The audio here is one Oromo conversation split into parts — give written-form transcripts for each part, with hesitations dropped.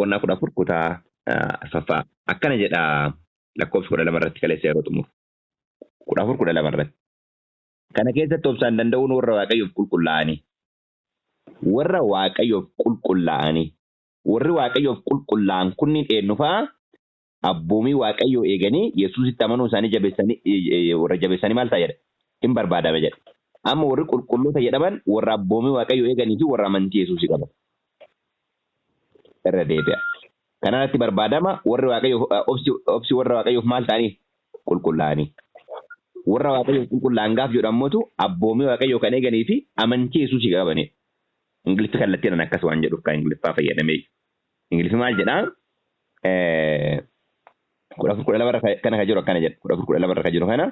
Boqonnaa 14 kutaa arfaffaa akkana jedha lakkoofsa 12 irratti kaleessa yeroo xumuru. 14 12 irratti. Kana keessatti obsaan danda'uun warra Waaqayyoof qulqullaa'anii. Warra Waaqayyoof qulqullaa'anii. Warri Waaqayyoof qulqullaa'an kunniin eenyu fa'a? Abboomii Waaqayyoo eeganii Yesuusitti amanuu isaanii jabeessanii warra jabeessanii maal ta'a jedha? Hin barbaadame jedha. Amma warri qulqulloota jedhaman warra abboomii Waaqayyoo eeganii fi warra amantii Yesuusii qaban. Irra deebi'a. Kanarratti barbaadama warri Waaqayyoof obsi obsi warra Waaqayyoof maal ta'anii? Qulqullaa'anii. Warra Waaqayyoof qulqullaa'an gaaf jedhu ammoo abboomii Waaqayyoo kan eeganii fi amantii Yesuusii qabanidha. Ingiliffi kallattiidhaan akkas waan jedhuuf kan Ingiliffaa fayyadamee. Ingiliffi maal jedhaa? 14 12 irra kana kan jiru akkana jedha. 14 12 irra kan jiru kana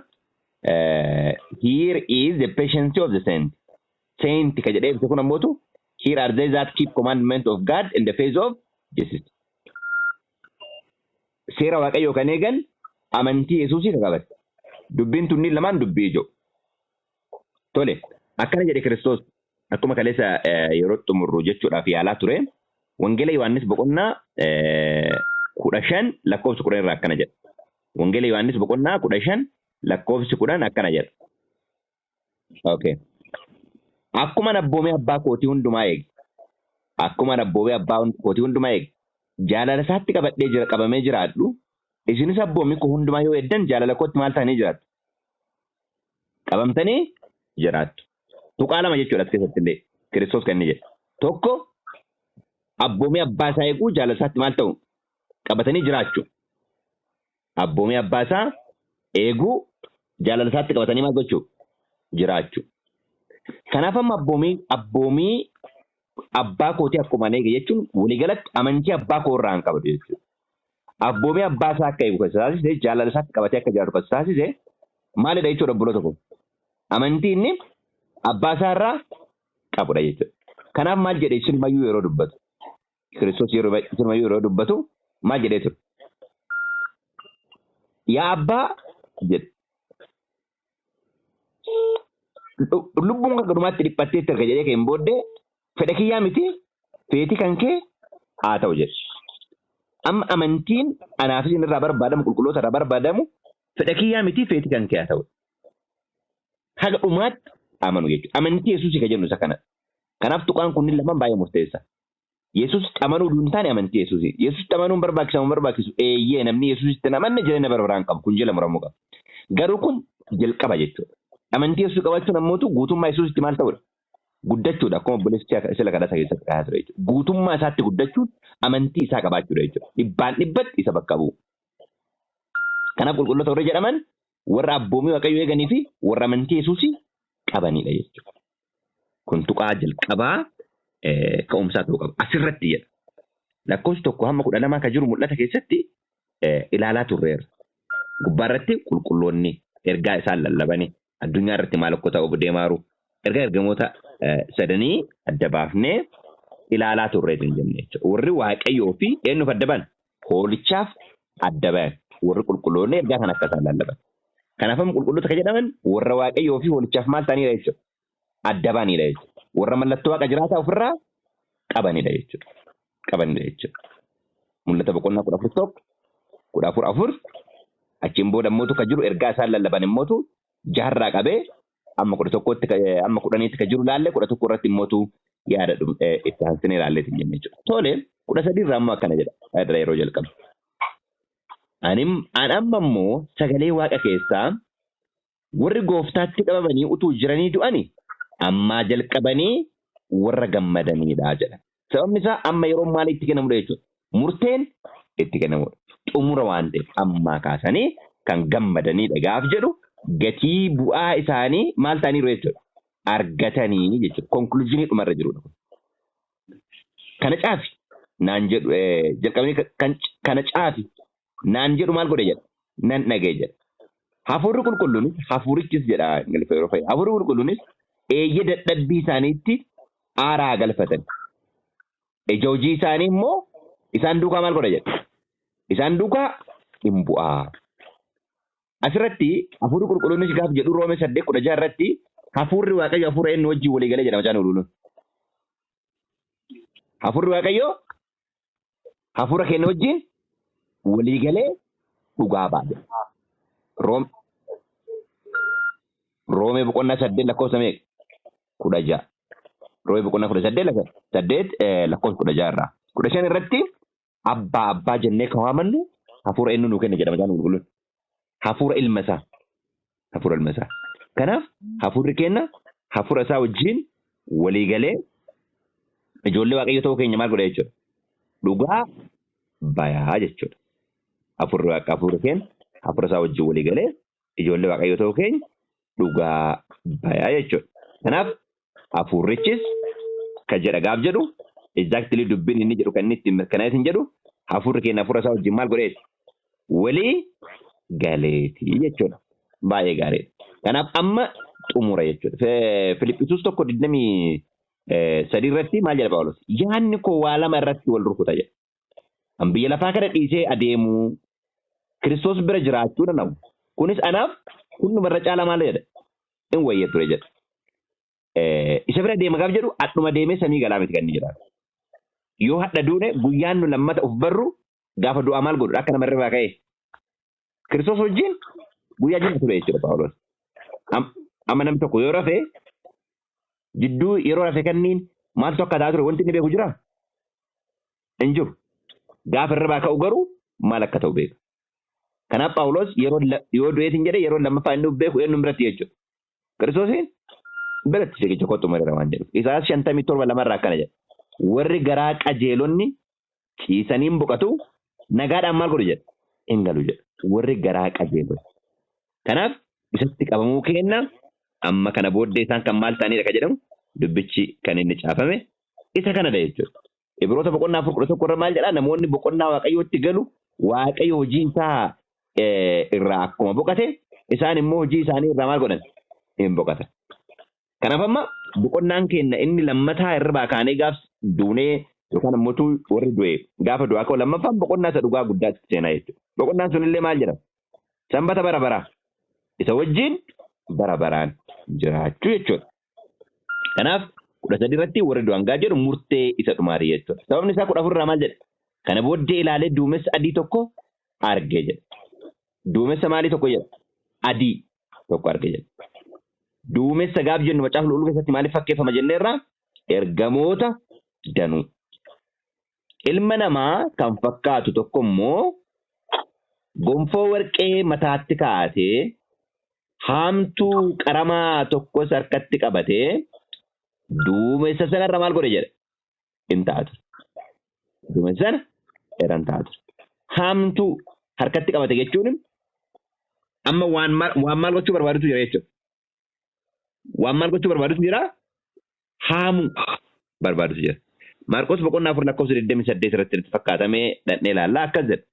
here is the patience of the saint. Saint ka jedhee ibse kun ammootu here are they that keep commandment of God in the face of Jesus. Seera Waaqayyoo kan eegan amantii Yesuusii kan qaban. Dubbiin tunniin lamaan dubbii ijoo. Tole, akkana jedhe Kiristoos akkuma kaleessa yeroo xumurru jechuudhaaf yaalaa ture. Wangeela Yohaannis boqonnaa 15 lakkoofsa 10 irraa akkana jedha. Wangeela Yohaannis boqonnaa 15 lakkoofsi 10 akkana jedha. Okay. Akkuma abboomee abbaa kootii hundumaa eege. Akkuma abboomee abbaa kootii hundumaa eege. Jaalala isaatti qabadhee jira qabamee jiraadhu. Isinis abboomii koo hundumaa yoo eegdan jaalala kootti maal ta'anii jiraattu? Qabamtanii jiraattu. Tuqaa lama jechuudha as keessatti illee Kiristoos kan inni jedhe. Tokko abboomii abbaa isaa eeguu jaalala isaatti maal ta'u? Qabatanii jiraachuu. Abboomii abbaa isaa eeguu jaalala isaatti qabatanii maal gochuu? Jiraachuu. Kanaaf amma abboomii abbaa kootii akkuma eege jechuun waliigalatti amantii abbaa koo irraa hin qabatu jechuudha. Abboomii abbaa isaa akka eegu kan isa taasise jaalala isaatti qabatee akka jiraatu kan isa taasise maalidha jechuudha obboloota koo? Amantii inni abbaa isaa irraa qabudha jechuudha. Kanaaf maal jedhe silumayyuu yeroo dubbatu? Kiristoos yeroo silumayyuu yeroo dubbatu maal jedhee ture? Yaa abbaa jedhe. Lubbuun kan dhumaatti dhiphattee erga jedhee ka'een booddee fedha kiyyaa miti feetii kan kee haa ta'u jedhe. Amma amantiin anaaf isin irraa barbaadamu qulqulloota irraa barbaadamu fedha kiyyaa miti feetii kan kee haa ta'u. Haga dhumaatti amanu jechuudha. Amantii Yesuusii kan jennu isa kana. Kanaaf tuqaan kunniin lamaan baay'ee murteessa. Yesuusitti amanuu utuu hin taane amantii Yesuusii. Yesuusitti amanuun barbaachisa moo barbaachisu? Eeyyee, namni Yesuusitti hin amanne jireenya bara baraa hin qabu. Kun jala muramuu qaba. Garuu kun jalqaba jechuudha. Amantii Yesuus qabaachuun ammootu guutummaa Yesuusitti maal ta'uudha? Guddachuudha. Akkuma obboleessi sila kadhata keessatti kaasaa ture jechuudha. Guutummaa isaatti guddachuun amantii isaa qabaachuudha jechuudha. Dhibbaan dhibbatti isa bakka bu'u. Kanaaf qulqulloota warra jedhaman warra abboomii Waaqayyoo eeganii fi warra amantii Yesuusii qabanidha jechuudha. Kun tuqaa jalqabaa ka'umsaa ta'uu qaba. Asirratti jedha. Lakkoofsi 1 hamma 12 kan jiru mul'ata keessatti ilaalaa turreerra. Gubbaarratti qulqulloonni ergaa isaan lallabanii addunyaa irratti maal akka ta'u deemaaru ergaa ergamoota sadanii adda baafnee ilaalaa turreetu hin jenne jechuudha. Warri Waaqayyoo fi eenyuuf adda ba'an? Hoolichaaf adda ba'an. Warri qulqulloonni ergaa kana akka isaan lallaban. Kanaaf amma qulqulloota kan jedhaman warra Waaqayyoo fi hoolichaaf maal ta'anidha jechuudha. Adda ba'anidha jechuudha. Warra mallattoo Waaqa jiraataa ofirraa qabanidha jechuudha. Qabanidha jechuudha. Mul'ata boqonnaa 14 1 14 4 achiin booda immoo kan jiru ergaa isaan lallaban immootu jaharraa qabee amma 11tti amma 10tti kan jiru laalle 11 irratti immootu yaada itti aansinee ilaalleetiin jenne jechuudha. Tole 13 irraa immoo akkana jedha yaada yeroo jalqabu. An amma immoo sagalee Waaqa keessaa warri gooftaatti qabamanii utuu jiranii du'ani ammaa jalqabanii warra gammadaniidha jedha. Sababni isaa amma yeroon maalii itti kennamudha jechuudha. Murteen itti kennamudha. Xumura waan ta'eef ammaa kaasanii kan gammadaniidha gaaf jedhu gatii bu'aa isaanii maal ta'aniiru jechuudha. Argatanii jechuudha. Konkluuzinii dhumarra jirudha. Kana caafi naan jedhu jalqabanii kana caafi naan jedhu maal godhe jedha. Nan dhaga'e jedha. Hafuurri qulqulluunis hafuurichis jedha Ingiliffa yeroo fayyadamu. Hafuurri qulqulluunis eeyyee dadhabbii isaaniitti aaraa galfatan. Ija hojii isaanii immoo isaan duukaa maal godha jedha. Isaan duukaa hin bu'aa. Asirratti hafuurri qulqulluunis gaaf jedhu Roomee 8:16 irratti hafuurri Waaqayyo hafuura eenyu wajjin walii galee jedha macaan qulqulluun. Hafuurri Waaqayyoo Hafuura keenya wajjin walii galee dhugaa ba'a jedha. Roomee boqonnaa 8 lakkoofsa meeqa? 16. Roomee boqonnaa 18 8 lakkoofsa 16 irraa. 15 irratti abbaa abbaa jennee kan waamannu hafuura eenyu nuu kenna jedha Macaafni Qulqulluun. Hafuura ilma isaa. Hafuura ilma isaa. Kanaaf hafuurri keenya hafuura isaa wajjin walii galee ijoollee Waaqayyo ta'uu keenya maal godha jechuudha? Dhugaa bayaa jechuudha. Hafuurri Waaqa hafuurri keenya hafuura isaa wajjin walii galee ijoollee Waaqayyo ta'uu keenya dhugaa bayaa jechuudha. Kanaaf hafuurrichis kan jedha gaaf jedhu exactly dubbiin inni jedhu kan inni ittiin mirkanaa'eetiin jedhu hafuurri keenya hafuura isaa wajjin maal godheeti? Walii galeeti jechuudha. Baay'ee gaariidha. Kanaaf amma xumura jechuudha. Filiphisuus 1:23 irratti maal jedha Phaawulos? Yaadni koo waa lama irratti wal rukuta jedha. An biyya lafaa kana dhiisee adeemuu Kiristoos bira jiraachuu danda'u. Kunis anaaf hunduma irra caalaa maal jedha? In wayya ture jedha. Isa bira deema gaaf jedhu hadhuma deemee samii galaa miti kan inni jedhaa. Yoo hadha duune guyyaan nu lammata of barru gaafa du'aa maal godhu akka nama irraa ka'e. Kiristoos wajjin guyyaa jira ture jechuudha Phaawulos. Amma namni tokko yoo rafe jidduu yeroo rafe kanniin maaltu akka ta'aa ture wanti inni beeku jiraa? Hin jiru. Gaafa irraa ka'u garuu maal akka ta'u beeka. Kanaaf Phaawulos yeroo yoo du'eetiin jedhe yeroo lammaffaa inni beeku eenyuun biratti jechuudha. Kiristoosiin biratti fiigicha koo xumureera waan jedhuuf. Isaayyaas 57:2 irraa akkana jedha. Warri garaa qajeelonni ciisanii hin boqatu nagaadhaan maal godhu jedha? Hin galu jedha. Warri garaa qajeelonni. Kanaaf isatti qabamuu keenna amma kana booddee isaan kan maal ta'anidha kan jedhamu dubbichi kan inni caafame isa kanadha jechuudha. Ibroota boqonnaa 4:11 irra maal jedhaa namoonni boqonnaa Waaqayyootti galu Waaqayyo hojii isaa irraa akkuma boqate isaan immoo hojii isaanii irraa maal godhan hin boqatan. Kanaaf amma boqonnaan keenya inni lammataa irraa kaanee gaaf duunee yookaan immoo warri du'e gaafa du'aa ka'u lammaffaan boqonnaa isa dhugaa guddaatti seenaa jechuudha. Boqonnaan sunillee maal jedhama? Sanbata bara baraa. Isa wajjin bara baraan jiraachuu jechuudha. Kanaaf 13 irratti warri du'an gaa jedhu murtee isa dhumaatii jechuudha. Sababni isaa 14 irraa maal jedha? Kana booddee ilaalee duumessa adii tokko arge jedha. Duumessa maalii tokko jedha? Adii tokko arge jedha. Duumessa gaaf jennu macaafa qulqulluu keessatti maaliif fakkeeffama jenneerra? Ergamoota danuu. Ilma namaa kan fakkaatu tokko immoo gonfoo warqee mataatti kaa'atee haamtuu qaramaa tokkos harkatti qabatee duumessa sanarra maal godhe jedha? In ta'a ture. Duumessa sana irra in ta'a ture. Haamtuu harkatti qabate jechuun amma waan maal gochuu barbaadutu jira jechuudha. Waan maal gochuu barbaadutu jira? Haamuu barbaadutu jira. Maarqos boqonnaa 4 lakkoofsa 28 irratti itti fakkaatamee dhaqnee ilaalla akkas jedha.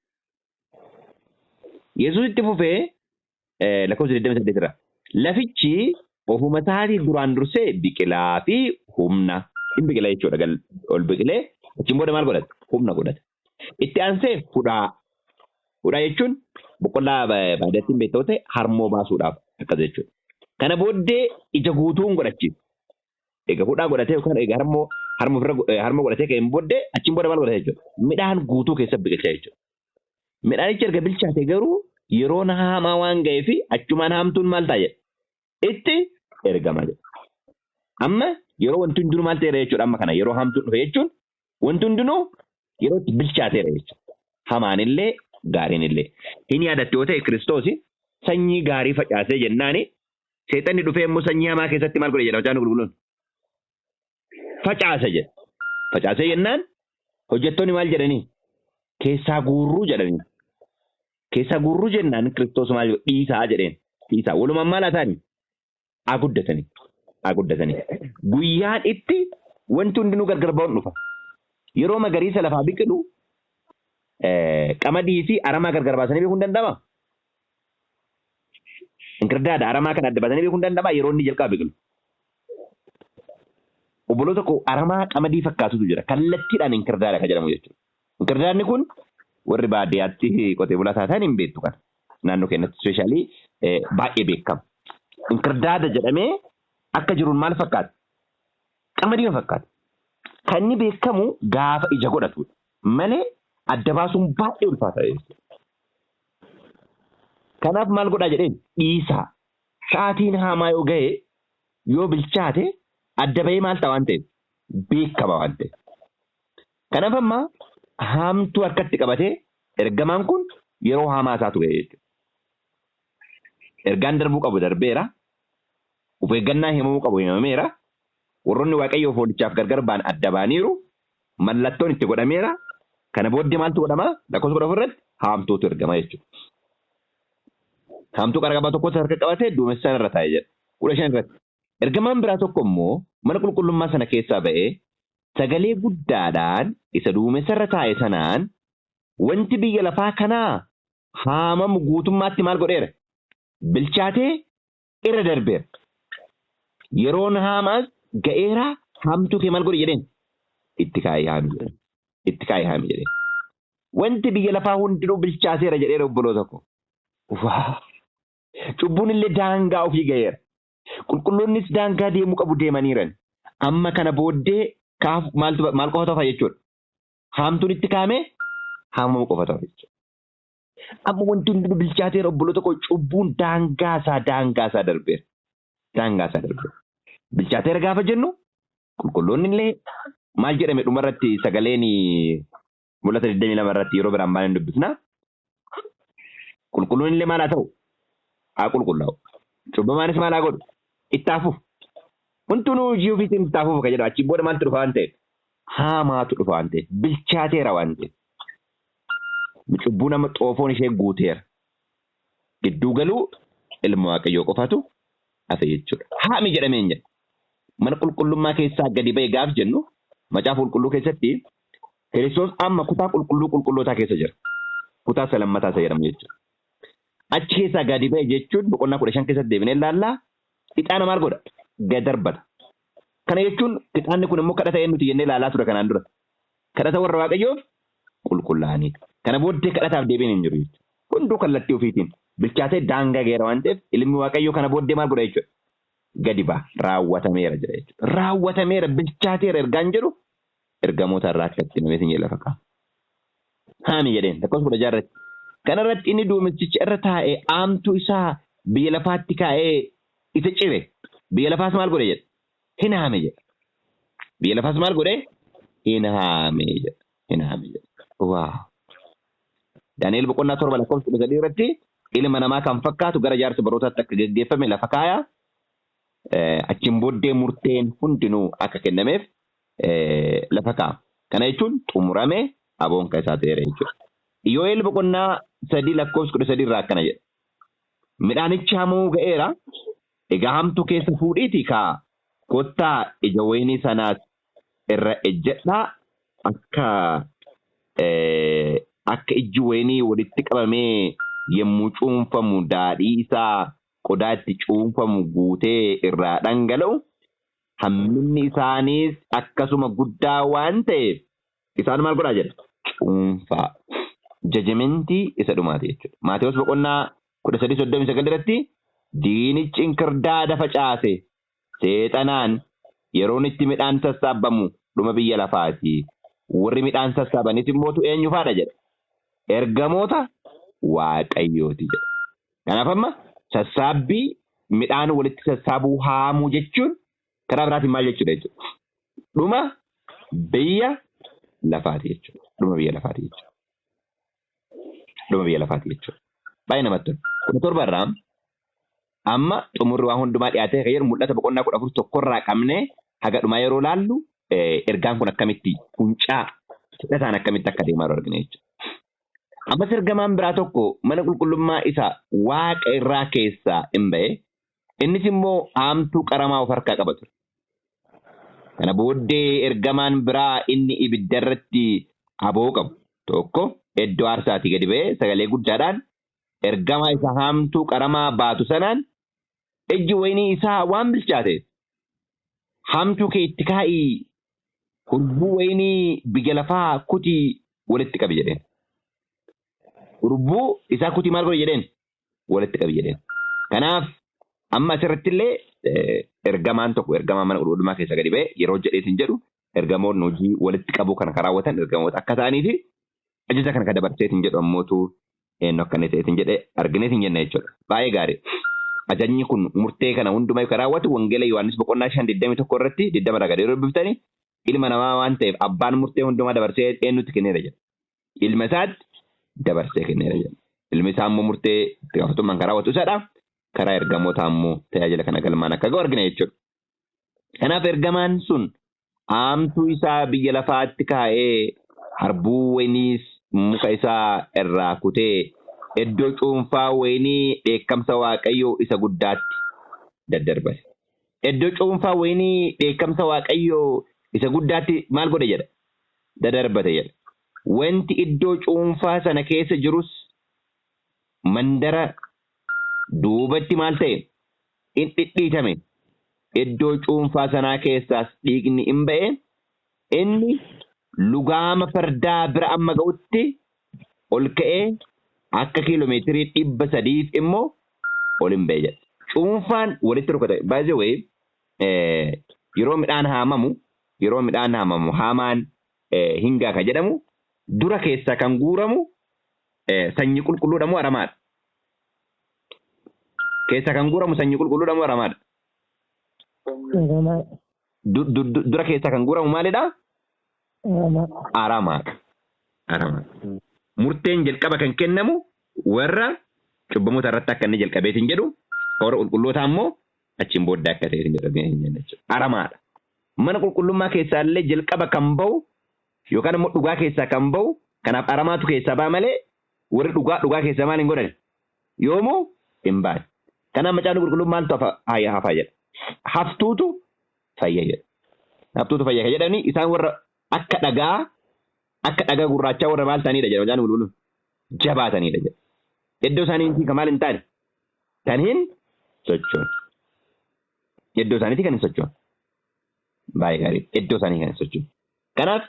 Yesuus itti fufee lakkoofsa 28 irra lafichi ofuma isaatii duraan dursee biqilaa fi humna hin biqila jechuudha ol biqilee achiin booda maal godhata? Humna godhata. Itti aansee hudhaa. Hudhaa jechuun boqqollaa baadiyyaatti hin beektu ta'e harmoo baasuudhaaf akkas jechuudha. Kana booddee ija guutuu hin godhachiisu. Egaa hudhaa godhatee yookaan egaa harmoo harmoo ofirra harmoo godhatee ka'een booddee achiin booda maal godhata jechuudha. Midhaan guutuu keessa biqilcha jechuudha. Midhaanichi erga bilchaate garuu yeroon haamaa waan ga'eef achumaan haamtuun maal ta'a jedha. Itti ergama jedha. Amma yeroo wanti hundinuu maal ta'eera jechuudha amma kana yeroo haamtuun dhufe jechuun Wanti hundinuu yeroo itti bilchaateera jechuudha. Hamaan illee gaariin illee. Hin yaadatte yoo ta'e Kiristoos sanyii gaarii facaasee jennaani seexanni dhufee immoo sanyii hamaa keessatti maal godhe jedha Macaafni Qulqulluun. Facaase jedha. Facaasee jennaan hojjettoonni maal jedhanii? Keessaa guurruu jedhanii. Keessaa guurruu jennaan Kiristoos maal jedhe? Dhiisaa jedheen. Dhiisaa. Walumaan maal haa ta'ani? Haa guddatanii. Haa guddatanii. Guyyaan itti wanti hundinuu gargar ba'uun dhufa. Yeroo magariisa lafaa biqilu qamadii fi aramaa gargar baasanii beekuun danda'amaa? Inkirdaada aramaa kana adda baasanii beekuun danda'amaa yeroo inni jalqaba biqilu? Obboloota koo aramaa qamadii fakkaatutu jira. Kallattiidhaan inkirdaada kan jedhamu jechuudha. Inkirdaadni kun warri baadiyyaatti qotee bulaa taatan hin beektu kana. Naannoo keenyatti ispeeshaalii baay'ee beekama. Inkirdaada jedhamee akka jiruun maal fakkaata? Qamadii fakkaata. Kan inni beekamu gaafa ija godhatudha. Malee Adda baasuun baay'ee ulfaata jechuudha. Kanaaf maal godhaa jedheen dhiisaa. Sa'aatiin haamaa yoo ga'e yoo bilchaate adda bahee maal ta'a waan ta'eef beekama waan ta'eef. Kanaaf amma haamtuu harkatti qabatee ergamaan kun yeroo haamaa isaatu ga'e jechuudha. Ergaan darbuu qabu darbeera. Of eeggannaa himamuu qabu himameera. Warroonni Waaqayyoof hoolichaaf gargar ba'an adda ba'aniiru. Mallattoon itti godhameera. Kana booddee maaltu godhama? Lakkoofsa 14 irratti haamtuutu ergama jechuudha. Haamtuu qara qabaa tokkotti harka qabatee duumessa irra taa'e jedha. 15 irratti. Ergamaan biraa tokko immoo mana qulqullummaa sana keessaa ba'ee sagalee guddaadhaan isa duumessa irra taa'e sanaan wanti biyya lafaa kanaa haamamu guutummaatti maal godheera? Bilchaatee irra darbeera. Yeroon haamaas ga'eera haamtuu kee maal godhi jedheen? Itti kaa'ii haami jedheen. Itti kaa'ii haami jedheen. Wanti biyya lafaa hundinuu bilchaateera jedheera obboloota koo. Waa! Cubbuun illee daangaa ofii ga'eera. Qulqulloonnis daangaa deemuu qabu deemaniiran. Amma kana booddee kaaf maaltu maal qofa tafa jechuudha. Haamtuun itti kaa'amee haamamuu qofa tafa jechuudha. Amma wanti hundinuu bilchaateera obboloota koo cubbuun daangaa isaa daangaa isaa darbeera. Daangaa isaa darbeera. Bilchaateera gaafa jennu qulqulloonni illee maal jedhame dhumarratti sagaleen mul'ata 22 irratti yeroo biraan maal hin dubbisna. Qulqulluun illee maal haa ta'u? Haa qulqullaa'u. Cubbamaanis maal haa godhu? Itti haa fufu. Hundinuu hojii ofiitiin itti haa fufu kan jedhu achiin booda maaltu dhufa waan ta'eef? Haamaatu dhufa waan ta'eef. Bilchaateera waan ta'eef. Cubbuun amma xoofoon ishee guuteera. Gidduu galuu ilma Waaqayyoo qofatu hafe jechuudha. Haami jedhamee hin jedhu. Mana qulqullummaa keessaa gadi ba'e gaaf jennu macaafa qulqulluu keessatti Kiristoos amma kutaa qulqulluu qulqullootaa keessa jira. Kutaa isa lammataa isa jedhamu jechuudha. Achi keessaa gadi ba'e jechuun boqonnaa 15 keessatti deebinee ilaallaa. Ixaana maal godha? Gad darbata. Kana jechuun ixaanni kun immoo kadhata eenyuti jennee ilaalaa ture kanaan dura. Kadhata warra Waaqayyoof qulqullaa'aniidha. Kana booddee kadhataaf deebiin hin jiru jechuudha. Hunduu kallattii ofiitiin bilchaatee daangaa ga'eera waan ta'eef ilmi Waaqayyoo kana booddee maal godha jechuudha? Gadi ba'a. Raawwatameera jedha jechuudha. Raawwatameera bilchaateera ergaan jedhu ergamoota irraa akka itti himameetiin jedhe lafa kaa'a. Haami jedheen lakkoofsa 16 irratti. Kana irratti inni duumessicha irra taa'e aamtuu isaa biyya lafaatti kaa'ee isa cire. Biyya lafaas maal godhe jedha? Hin haame jedha. Biyya lafaas maal godhe? Hin haame jedha. Hin haame jedha. Waa. Daani'el boqonnaa 7 lakkoofsa 13 irratti ilma namaa kan fakkaatu gara jaarsa barootaatti akka geggeeffame lafa kaaya. Achiin booddee murteen hundinuu akka kennameef lafa kaa'a. Kana jechuun xumurame aboon kan isaa ta'eera jechuudha. Iyoo'el boqonnaa 3 lakkoofsa 13 irraa akkana jedha. Midhaanichi hamamuu ga'eera, egaa hamtuu keessa fuudhiitii kaa'a, kottaa ija wayinii sanaas irra ejjedhaa, akka akka ijji wayinii walitti qabamee yommuu cuunfamu daadhii isaa qodaa itti cuunfamu guutee irraa dhangala'u, Hamminni isaaniis akkasuma guddaa waan ta'eef isaan maal godhaa jedha? Cuunfaa. Jajimentii isa dhumaati jechuudha. Maatewos boqonnaa 13:39 irratti diinichi inkirdaada facaase seexanaan yeroon itti midhaan sassaabbamu dhuma biyya lafaati. Warri midhaan sassaabanis immootu eenyufaadha jedha? Ergamoota Waaqayyooti jedha. Kanaaf amma sassaabbii midhaan walitti sassaabuu haamuu jechuun karaa biraatiin maal jechuudha jechuudha. Dhuma biyya lafaati jechuudha. Dhuma biyya lafaati jechuudha. Dhuma biyya lafaati jechuudha. Baay'ee namatti tola. 17 irraa amma xumurri waan hundumaa dhiyaatee kan jedhu mul'ata boqonnaa 14 tokkorraa qabnee haga dhumaa yeroo laallu ergaan kun akkamitti funcaa fudhataan akkamitti akka deemaa jiru argina jechuudha. Ammas ergamaan biraa tokko mana qulqullummaa isa waaqa irraa keessaa in ba'e, innis immoo haamtuu qaramaa of harkaa qaba ture. Kana booddee ergamaan biraa inni ibidda irratti aboo qabu tokko iddoo aarsaatii gadi ba'ee sagalee guddaadhaan ergamaa isa haamtuu qaramaa baatu sanaan, Ijji wayinii isaa waan bilchaateef, haamtuu kee itti kaa'ii hurbuu wayinii biyya lafaa kutii walitti qabi jedheen. Hurbuu isaa kutii maal godhi jedheen? Walitti qabi jedheen. Kanaaf amma asirratti illee ergamaan tokko ergamaa mana qulqullummaa keessa gadi ba'e yeroo jedheetiin jedhu ergamoonni hojii walitti qabuu kana kan raawwatan ergamoota akka ta'anii fi Ajaja kana kan dabarseetiin jedhu ammootu eenyu akka inni ta'eetiin jedhe argineetiin jenna jechuudha. Baay'ee gaarii. Ajajni kun murtee kana hundumaa kan raawwatu Wangeela Yohaannis boqonnaa 5 21 irratti 20 irraa gadi yeroo dubbiftani ilma namaa waan ta'eef abbaan murtee hundumaa dabarsee eenyutti kenneera jedha. Ilma isaatti dabarsee kenneera jedha. Ilmi isaa immoo murtee itti gaafatamummaan kan raawwatu isadha. Karaa ergamootaa immoo tajaajila kana galmaan akka ga'u argina jechuudha. Kanaaf ergamaan sun haamtuu isaa biyya lafaatti kaa'ee harbuu wayiniis muka isaa irraa kutee iddoo cuunfaa wayinii dheekkamsa Waaqayyoo isa guddaatti daddarbate. Iddoo cuunfaa wayinii dheekkamsa Waaqayyoo isa guddaatti maal godhe jedha? Dadarbate jedha. Wanti iddoo cuunfaa sana keessa jirus mandara duubatti maal ta'e? In dhidhiitame. Iddoo cuunfaa sanaa keessaas dhiigni in ba'e. Inni lugaama fardaa bira amma ga'utti ol ka'ee akka kiiloomeetirii 300 immoo ol hin ba'e jedha. Cuunfaan walitti rukute. By the way, yeroo midhaan haamamu haamaan hingaa kan jedhamu dura keessaa kan guuramu sanyii qulqulluudha moo aramaadha? Keessaa kan guuramu sanyii qulqulluudha moo aramaadha? Aramaa. Dura keessaa kan guuramu maalidha? Aramaa. Aramaadha. Aramaadha. Murteen jalqaba kan kennamu warra cubbamoota irratti akka inni jalqabeetiin jedhu, warra qulqullootaa immoo achiin booddee akka ta'e jedhu jechuudha. Aramaadha. Mana qulqullummaa keessaa illee jalqaba kan bahu yookaan immoo dhugaa keessaa kan bahu, kanaaf aramaatu keessaa ba'a malee warri dhugaa dhugaa keessaa maal hin godhan? Yoomuu hin baane. Kanaaf macaafni qulqulluun maaltu hafa jedha? Haftuutu fayya jedha. Haftuutu fayya kan jedhani isaan warra akka dhagaa gurraachaa warra maal ta'anidha jedha macaafni qulqulluun. Jabaatanidha jedha. Iddoo isaaniitii kan maal hin taane? Kan hin sochoone. Iddoo isaaniitii kan hin sochoone. Baay'ee gaarii. Iddoo isaanii kan hin sochoone. Kanaaf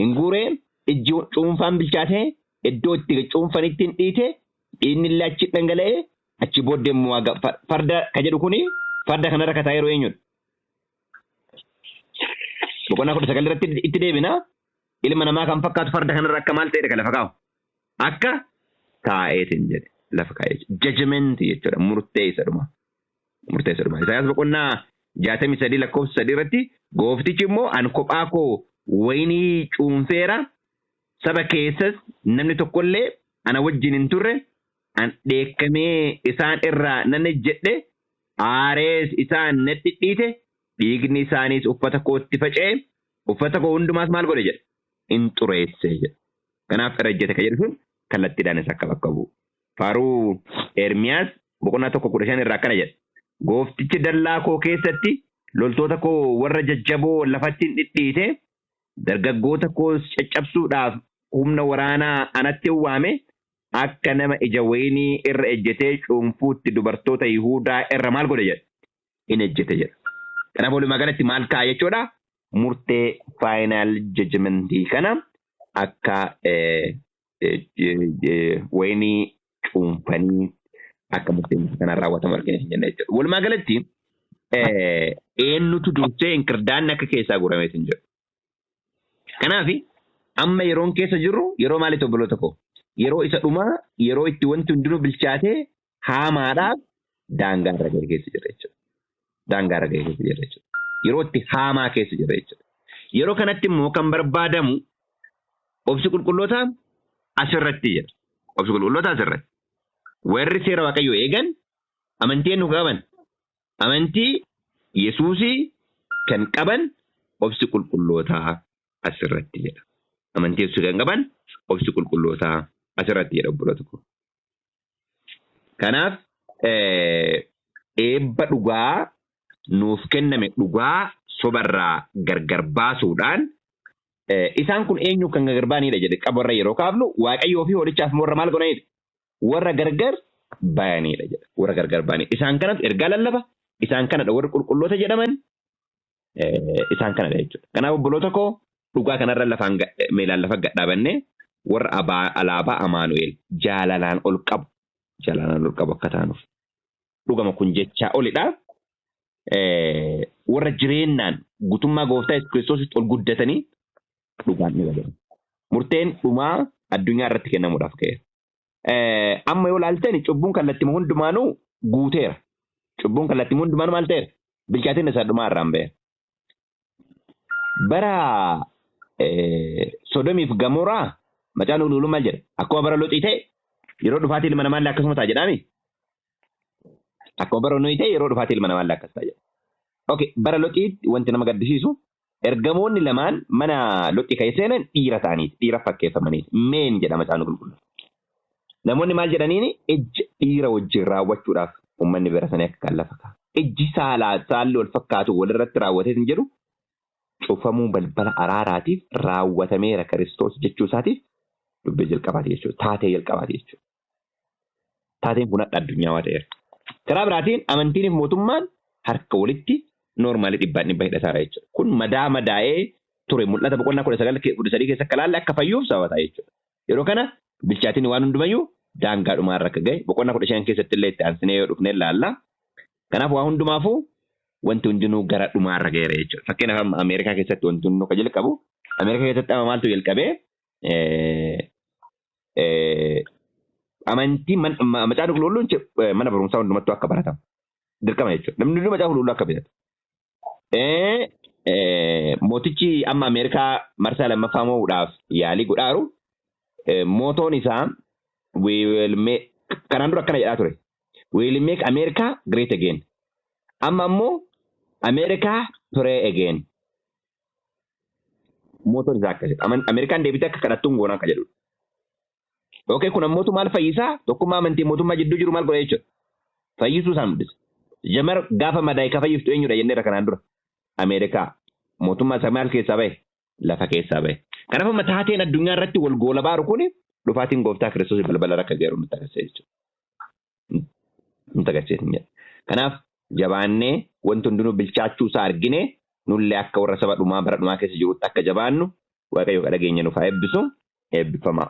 hin guuree ijji cuunfaan bilchaatee iddoo itti cuunfanitti hin dhiite, dhiigni illee achi dhangala'ee, achi booddee immoo farda ka jedhu kuni farda kanarra ka taa'ee yeroo eenyudha? Boqonnaa 19 irratti itti deebina. Ilma namaa kan fakkaatu farda kanarra akka maal ta'edha kan lafa kaa'u? Akka taa'eetiin jedhe lafa kaa'ee judgment jechuudha, murtee isa dhuma. Murtee isa dhuma. Isaayyaas boqonnaa 63 lakkoofsa 3 irratti gooftichi immoo, "An kophaa koo wayinii cuunfeera, saba keessas namni tokkollee ana wajjin hin turre. An dheekkamee isaan irraa nan ejjedhe, aarees isaan nan dhidhiite, dhiigni isaaniis uffata kootti faca'e, uffata koo hundumaas maal godhe?" jedhe, "in xureesse" jedhe. Kanaaf irra ejjete kan jedhu sun kallattiidhaanis akka bakka bu'u. Faaruu Ermiyaas boqonnaa 1 15 irraa akkana jedha. "Gooftichi dallaa koo keessatti loltoota koo warra jajjaboo lafatti hin dhidhiite, dargaggoota koos caccabsuudhaaf humna waraanaa anatti hin waame, akka nama ija wayinii irra ejjetee cuunfuutti dubartoota Yihuudaa irra maal godhe?" jedha. "In ejjete" jedha. Kanaaf walumaa galatti maal ka'a jechuudha? Murtee final judgmentii kana akka wayinii cuunfanii akka murteen kanaan raawwatamu argina jenna jechuudha. Walumaa galatti eenyutu dursee inkirdaanni akka keessaa guurameet hin jedhu. Kanaaf amma yeroon keessa jirru yeroo maaliiti, obboloota koo? Yeroo isa dhumaa, yeroo itti wanti hundinuu bilchaatee haamaadhaaf daangaa irra ga'e keessa jirra jechuudha. Daangaa irra ga'e keessa jirra jechuudha. Yeroo itti haamaa keessa jirra jechuudha. Yeroo kanatti immoo kan barbaadamu obsi qulqullootaa asirratti jira. Obsi qulqullootaa asirratti. Warri seera Waaqayyoo eegan amantii eenyu qaban? Amantii Yesuusii kan qaban obsi qulqullootaa asirratti jedha. Amantii Yesuusii kan qaban obsi qulqullootaa asirratti jedha, obboloota koo. Kanaaf eebba dhugaa nuuf kenname dhugaa sobarraa gargar baasuudhaan isaan kun eenyu kan gargar baanidha jedhe qabarra yeroo kaafnu, Waaqayyoo fi hoolichaaf warra maal godhanidha? Warra gargar bayanidha jedha. Warra gargar baanidha. Isaan kanatu ergaa lallaba. Isaan kanadha warri qulqulloota jedhaman, isaan kanadha jechuudha. Kanaaf obboloota koo, dhugaa kanarra lafaan meelaan lafa gadhaabannee warra alaabaa Amaanu'el jaalalaan ol qabu akka taanuuf. Dhugama kun jechaa olidha. Warra jireennaan guutummaa gooftaa Yesuus Kiristoositti ol guddatanii dhugaan ni badamu. Murteen dhumaa addunyaa irratti kennamuudhaaf ka'eera. Amma yoo ilaaltan cubbuun kallattii hundumaanuu guuteera. Cubbuun kallattii hundumaanuu maal ta'eera? Bilchaatiin isaa dhumaa irraan ba'eera. Bara Sodomiif Gamoraa Macaafni Qulqulluun maal jedha? Akkuma bara Loxii ta'e yeroo dhufaatii ilma namaallee akkasuma ta'a jedhaami. Akkuma bara Nohii ta'e yeroo dhufaatii ilma namaallee akkas ta'a jedha. Okay, bara Loxiitti wanti nama gaddisiisu ergamoonni lamaan mana Loxii kan seenan dhiira ta'aniiti. Dhiira fakkeeffamaniiti. Men jedha Macaafni Qulqulluun. Namoonni maal jedhaniini? Ejja dhiira wajjin raawwachuudhaaf uummanni bira sanii akka kan lafa ka'a. Ejji saalaa saalli wal fakkaatu walirratti raawwatee hin jedhu, cufamuu balbala araaraatiif raawwatameera Kiristoos jechuu isaatiif dubbii jalqabaati jechuudha. Taatee jalqabaati jechuudha. Taateen kun hadha addunyaa waa ta'eera. Karaa biraatiin amantiiniif mootummaan harka walitti normally dhibbaan dhibba hidhataara jechuudha. Kun madaa madaa'ee ture Mul'ata boqonnaa 19 13 keessa akka laalle akka fayyuuf sababa ta'a jechuudha. Yeroo kana bilchaatiin waan hundumayyuu daangaa dhumaarra akka gahe boqonnaa 15 keessatti illee itti aansinee yoo dhufnee ilaalla. Kanaaf waa hundumaafuu wanti hundinuu gara dhumaarra gaheera jechuudha. Fakkeenyaaf, amma Ameerikaa keessatti wanti hundinuu akka jalqabu, Ameerikaa keessatti amma maaltu jalqabee? Amantii Macaafa Qulqulluun mana barumsaa hundumattuu akka baratamu dirqama jechuudha. Namni hundinuu Macaafa Qulqulluu akka bitatu. Mootichi amma Ameerikaa marsaa lammaffaa mo'uudhaaf yaalii godhaaru, mottoon isaa "We will make", kanaan dura akkana jedhaa ture. "We will make America great again." Amma ammoo "America pray again." Mottoon isaa akkasidha. Ameerikaan deebitee akka kadhattuun goona akka jedhudha. Okay, kun ammootu maal fayyisaa? Tokkummaa amantii mootummaa jidduu jiru maal godha jechuudha? Fayyisuu isaan mul'isa. Jamar gaafa madaa'e ka fayyiftu eenyudha jenneera kanaan dura? Ameerikaa. Mootummaa isaa maal keessaa bahe? Lafa keessaa bahe. Kanaaf amma taateen addunyaa irratti wal goola baaru kuni dhufaatiin gooftaa Kiristoos balbala akka geeru nutti agarsiisa jechuudha. Nutti agarsiisa jedha. Kanaaf jabaannee wanti hundinuu bilchaachuu isaa argine, nullee akka warra saba dhumaa bara dhumaa keessa jirutti akka jabaannu Waaqayyo kadha keenya nuuf haa eebbisu. Eebbifamaa.